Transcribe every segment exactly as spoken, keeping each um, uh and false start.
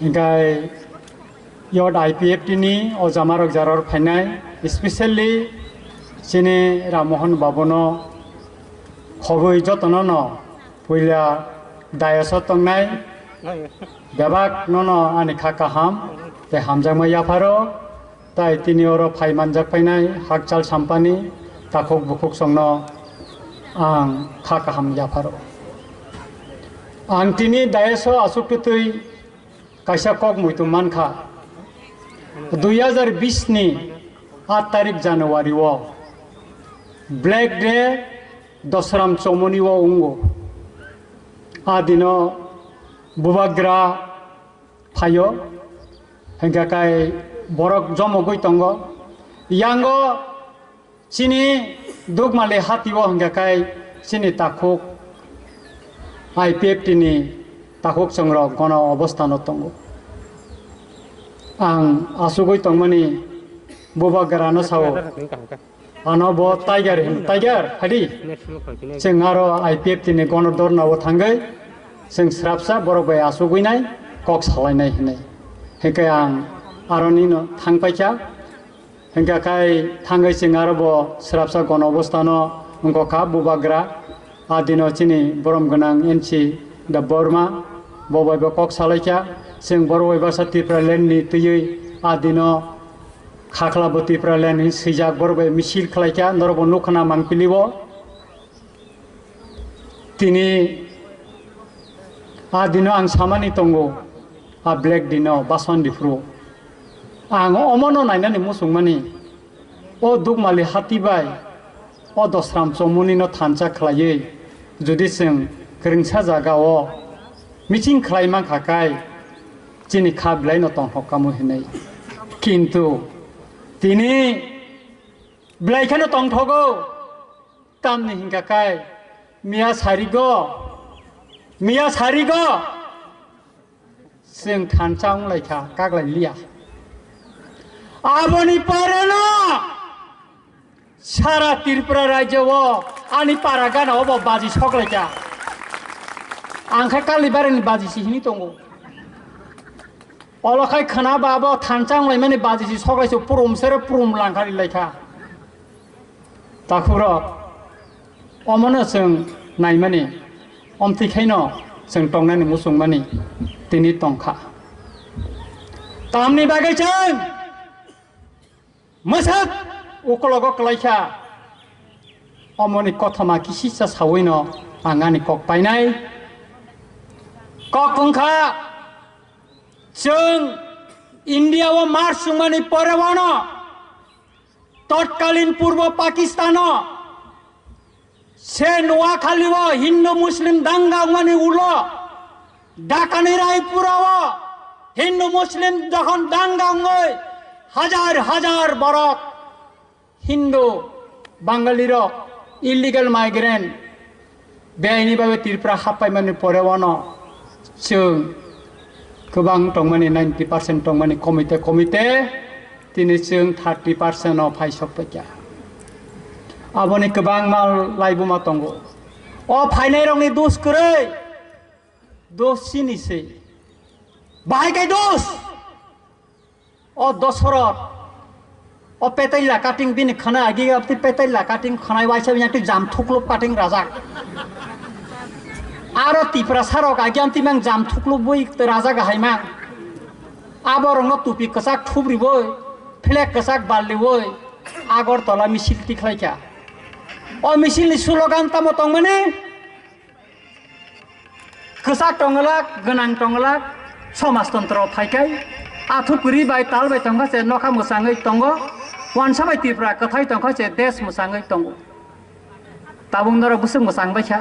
Hinkhe yot I P F T ni o jamarok jaror phainai, specially chini Ram Mohan Babu no khobwi jotono no puila dayas o tongnai bebak nono ani kha kaham tei hamjakma yapharo. Tai tini oro phai manjak phainai hakchal sampani takhuk bukhuk songno ang kha kaham yapharo. Ang tini dayas o asuk twtwi kaisa kok muitu mankha. Dui hazar bis ni aat tarik January o Black Day Dosram Chomoni o wngo. A dino bubagra phaio, hinkhe kai borok jomogwi tongo. Yango chini Dukmali hatio hinkhe kai chini takhuk I P F T ni takhuk chwngrok gono obostano tongo. Ang asugwi tongmani bubagrano sao. Ano bo tiger hin, tiger, hadi. Chwng aro I P F T ni gono dorna o thangwi chwng srapsa borok bai asugwi nai kok salai nai hinwi. Hinkhe ang aroni no thang paikha. Hinkhe khai thangwi chwng aro bo srapsa gono obostano wngkha bubagra. A dino chini borom gwnang N C Debbarma, bo bai bo kok salaikha. Chwng borok bai baksa Tipraland ni twiwi a dino Khakla bo Tipraland hin swijak, borok bai misil khlaikha, norok bo nukha na mangpili o. Tini a dino ang samani tongo, a Black Day no Baswan Diphuru. Ang omono nainani muchungmani, o Dukmali hati bai, o Dosram Chomoni no thansa khlaiwi, jodi chwng kwrwngsa jaga o meeting khlai mankha kai, chini kha belai no tongthok kamo hinwi. Kintu tini belai kheno tongthogo, tamni hinkha kai miya sarigo, miya sarigo, chwng thansa wnglaikha, kaglai liya. Aboni pore no sara Tripura rajyo o ani para gana o bo baji soklaikha. Ang khe Kalibarini baji si hini tongo. Olo khai khna ba bo thansa wnglaimani baji si soklaisu, purum sere purum langkhari laikha. Takhukrok, omono chwng naimani, omtwi khaino chwng tongnani muchungmani tini tongkha. Tamni bagwi chwng mwsak ukologo kwlaikha. Omoni kothoma kisisa sawino ang ani kok painai. Kok wngkha, chwng India o march wngmani pore wano totkalin Purbo Pakistano se Noakhali o Hindu Muslim danga wngmani ulo Dhakani Raipura o Hindu Muslim jokhon danga wngwi hajar hajar borok Hindu Bangali rok illegal migrant Beaini babe Tripura happaimani pore wano chwng kwbang tongmani, ninety percent tongmani komite komite, tini chwng thirty percent o phai sok paikha. Aboni kwbangma laibuma tongo. O phainairokni dos kwrwi, dos chini se. Bahai kai dos? O Dosorot, o Petaila cutting bini khana agi abti Petaila cutting khanai waisa bini twi jam thuklub cutting rajak. Aro Tiprasa rok agi amti mang jam thuklub bui rajak hai mang. Abo rokno tupi kwchak thubri bui, flag kwchak balli bui, Agartala misil tikhlai kha. O misil ni slogan tamo tongmani? Kwchak tongwlak, gwnang tongwlak, somajtontro phaikai, athuk kwrwi bai tal bai tongkha se nokha mwchangwi tongo, wansa bai Tripura kwthai tongkha se desh mwchangwi tongo. Tabuk norok bwswk mwchang baikha?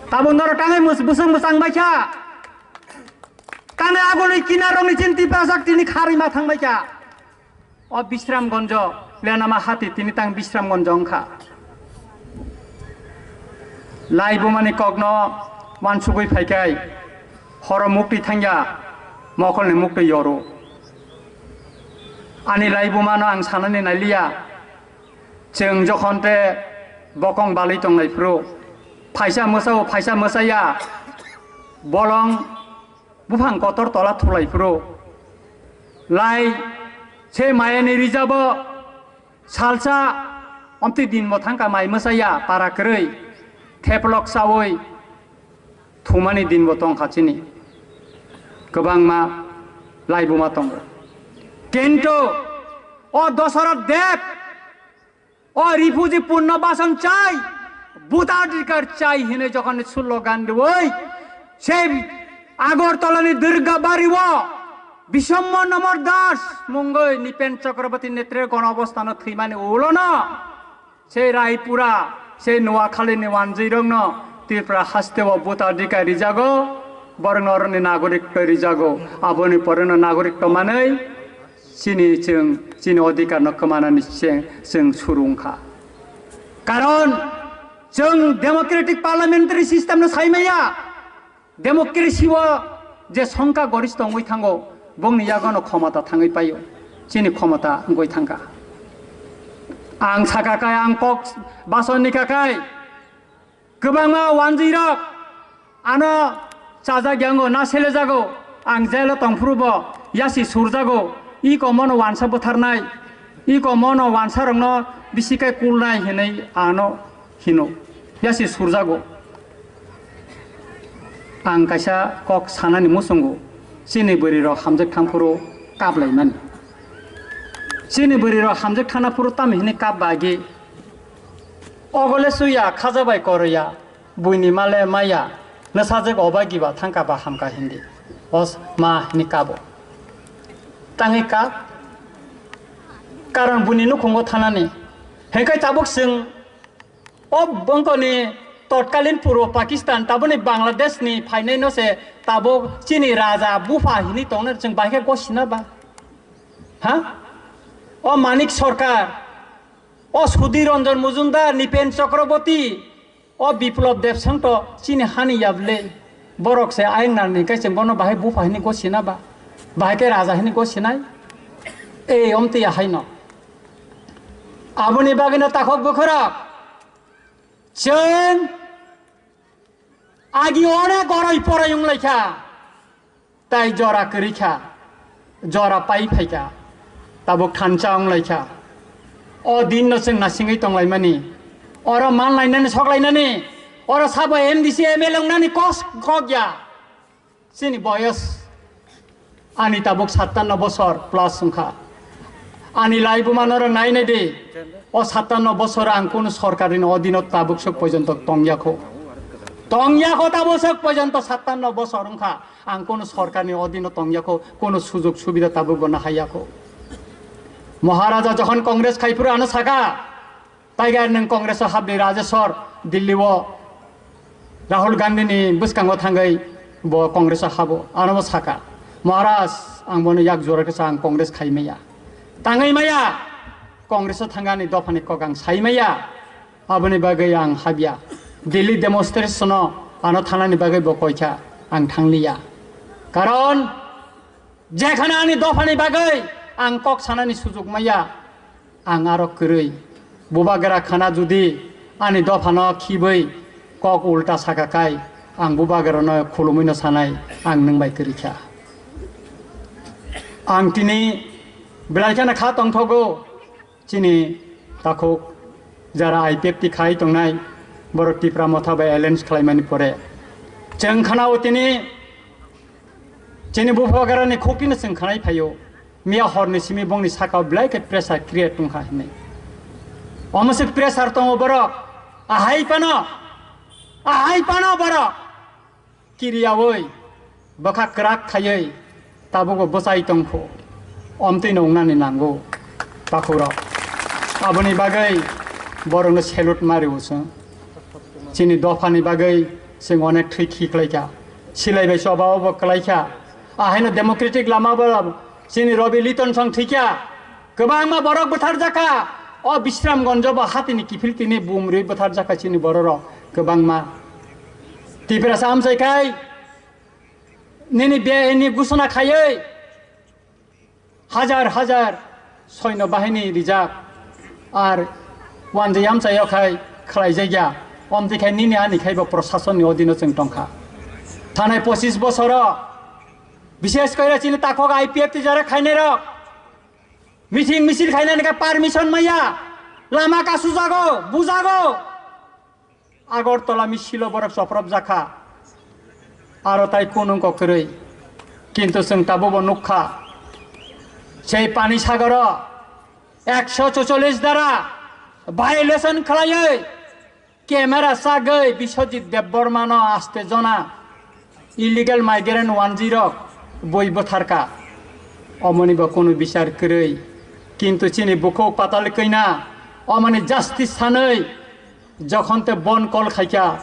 Tabuk norok tangwi mws-, bwswk mwchang baikha? Tangwi aboni kinarokni chin Tiprasa tini kharwi ma thang baikha. O Bisramgonjo, Lenama hati tini tang Bisramgonjo wngkha. Laibumani kokno wansugwi phaikai, horo muktwi thangya, mokolni muktwi yoru. Ani laibumano ang sanani nailiya, chwng jokhon te bokong balwi tonglai phuru, phaisa mwsao, phaisa mwsaya, Bolong buphang kotor tola thulai phuru lai se mayani rijabo salsa omtwi dinbo thangkha mai mwsaya para kwrwi theplok chawi thumani dinbo tongkha chini kwbangma laibuma tongo. Kintu o Dosoroth Deb o refugee punno basan chai, voter adhikar chai hinwi jokhon slogan diwi, sei Agartala ni Durgabari o Bishamma Namar Das mungwi Nipen Chakraborty netre gono obostano thwimani ulono sei Raipura, sei Noakhali ni wanjwi rokno Tripura haste o voter adhikar rijago, borokno oroni nagorik rijago, aboni poreno nagorik manwi chini chwng chini odhikar no kwmanani se chwng suru wngkha. Karon chwng democratic parliamentary system no saimaya, democracy o je songkha goristo wngwi thango, bongni yagono khomota thangwi paio, chini khomota wngwi thangkha. Ang sakha kai, ang kok basonni kha kai, kwbangma wanjwi rok ano chajak yango na selejago, ang jailo tongphuru bo yasi surjago, iko mono wansa butharnai, iko mono wansa rokno bisi kai kulnai hinwi ano hino, yasi surjago. Ang kaisa kok sanani muchungo, chini bwrwi rok hamjak thangphuru kaplaimani. Chini bwrwi rok hamjak thangnaphuru tamo hinwi kap bagi? Ogole suya, khaja bai koroya, buini male maya, nwsajwk oba giba thangka ba hamka hindi. Os ma hini kabo. Tangwi kap. Karon buini nukhungo thanani. Hengkai tabuk chwng o bongkoni totkalin purbo Pakistan, tabuni Bangladesh ni phainai no se tabuk chini raja bupha hini tongna chwng bahai khe gosina ba? Ha? O Manik Sarkar, o Sudhir Ranjan Majumdar, Nipen Chakraborty, o Biplab Deb Sangma to chini hani yable. Borok se ayang nani kai chwng bono bahai bupha hini gosina ba? Bahai khe raja hini gosinai? Ei, omtwi ya haino. Aboni bagwino takhuk bukhurok, chwng agi onek goroi poroi wnglaikha, tai jora kwrwikha, jora pai phaikha, tabuk thansa wnglaikha. O dinno chwng nasingwi tonglaimani, oro manlainani, soklainani, oro sabo M D C, M L A wngnani kos kok ya. Chini boyos ani tabuk sattanno bosor plus wngkha. Ani laibuma norok nai nai di. O sattanno bosor ang kunu sorkarni odino tabuk sok porjonto tongyakho. Tongyakho tabuk sok porjonto sattanno bosor wngkha. Ang kunu sorkarni odino tongyakho, kunu sujog subida tabuk gona hayakho. Maharaja jokhon Congress khaipuru ano saka, Tiger nwng Congress o habdi Rajeshwar Delhi o Rahul Gandhi ni bwskango thangwi bo Congress o habo, ano bo saka, "Maharaj, ang bono yak jora kisa ang Congress khai maya, tangwi maya, Congress o thangani dophani kok ang sai maya, aboni bagwi ang habya." Delhi demonstration o ano thanani bagwi bo koikha, ang thangliya. Karon Jekhana ani dophani bagwi ang kok sanani sujuk maya, ang aro kwrwi. Bubagra khana judi ani dophano khibwi kok ulta saka kai, ang bubagrano khulumwino sanai, ang nwng bai kwrwi kha. Ang tini belai kheno kha tongthogo. Chini takhuk jara I P F T khai tongnai, borok Tipra Motha bai alliance khlaimani pore, chwng khanao tini chini bubagrani khukino chwng khanai phaio, miya horni simi bongni sakao belai khe pressure create tongkha hinwi. Omo se pressure tongo borok, ahai phano, ahai phano borok kiriyaui, bwkha kwrak khaiwi tabukbo bwchai tongkhu, omtwino wngnani nango, takhukrok. Aboni bagwi borokno salute mario chwng. Chini dophani bagwi chwng onek thwi khiklaikha, silai bai choba obo kwlaikha. Ahaino democratic lama bo chini Robi Liton song thwikha. Kwbangma borok bwtharjakha. O Bisramganjo bo hatini kiphil tini bumrwi bwtharjakha chini bororok kwbangma. Tiprasa amchai khai nini B A N ni gusuna khaiwi hajar hajar soino bahini rijak, ar wanjwi amchaio khai khlaijakya. Omtwi khai nini ani khai bo prosasonni odino chwng tongkha. Thanai pochis bosoro, bishes kore chini takhok I P F T jora khainai rok, meeting misil khainani khe permission maya, lama kasujago, bujago. Agartala misilo borok choprop jakha, aro tai kunung kokrwi. Kintu chwng tabukbo nukha, sei Pani Sagaro ekso chocholish dara violation khlaiwi, camera chagwi Biswajit Debbarmano aste jona illegal migrant wanjwi rok bui bwtharka. Omoni bo kunu bichar kwrwi. Kintu chini bukhuk patal kwina omoni justice sanwi jokhon te bon call khaikha,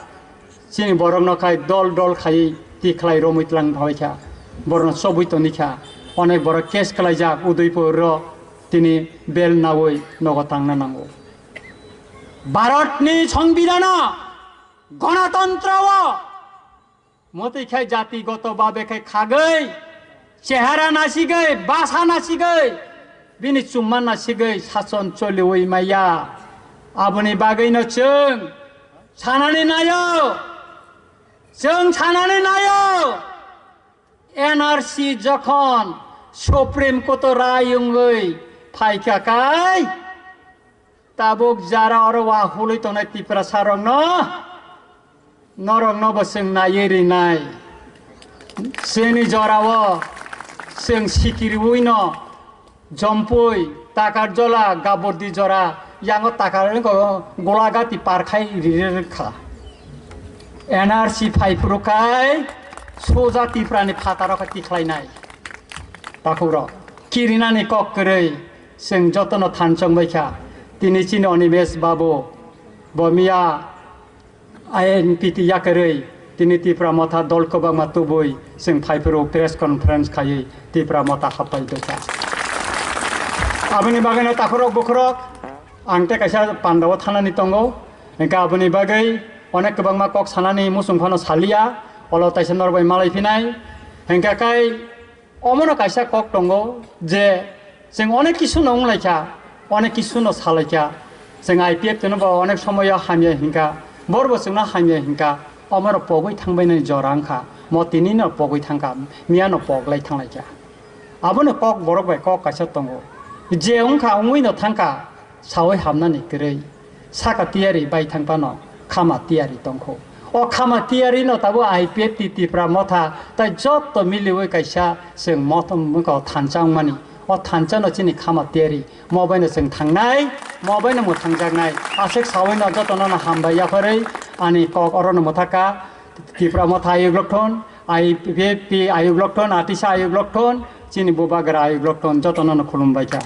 chini borokno khai dol dol khaiwi tikhlai romwi tlang phaikha, borokno chobwi tonikha. Onek borok case khlaijak Udaipur ro, tini bel nawi nogo tangna nango. Bharatni Songbidhano, Ganatantro o mwtwi khai jatigoto babe khai khagwi, chehara nasigwi, basa nasigwi, bini chumma nasigwi sason choliwi maya. Aboni bagwino chwng sanani naio, chwng sanani naio. N R C jokhon Supreme Court o rai wngwi phaikha kai, tabuk jara oro wahului tongnai Tiprasa rokno, norokno bo chwng naiwi rinai. Chini jorao chwng sikiriwino Jompui, Takarjola, Gabordi jora, yango Takar wngkha, Golagati par khai ririkha. N R C phai phuru khai soja Tiprani phataro khe tikhlainai. Takhukrok, kirinani kok kwrwi, chwng jotono thanchong baikha. Tini chini Animesh babu, bo miya I N P T yakarwi tini Tipra Motha dol kwbangma tubui chwng phaiphuru press conference khaiwi Tipra Motha hapai dokha. Aboni bagwino takhurok bukhurok ang tei kaisa pandao thanani tongo, hwnkhe aboni bagwi onek kwbangma kok sanani muchung phano saliya, olo taisa norbai malai phinai, hwnkhe kai Omono kaisa kok tongo je chwng onek kisu no wnglaikha, onek kisu no salaikha, chwng I P F T no bo onek somoyo hamya hinkha, borbo chwngno hamya hinkha, omoro pogwi thangbainani jora wngkha, mo tini no pogwi thangkha, miya no poglai thanglaikha. Abono kok borok bai kok kaisa tongo, je wngkha wngwi no thangkha, sawi hamnani kwrwi, saka tiyari bai thang phano khama tiyari tongkho. O khama tiyari no tabuk I P F T Tipra Motha tai jotto miliwi kaisa chwng mothom wngkha o thansa wngmani. O thansa no chini khama tiyari, mo bai no chwng thangnai, mo bai no mwthangjaknai. Aswk sawi no jotono no hambai yapharwi ani kok oro no mwthaka. Tipra Motha ayuk lokthon, I P F T ayuk lokthon, Atisa ayuk lokthon, chini bubagra ayuk lokthon, jotono no khulumbai kha.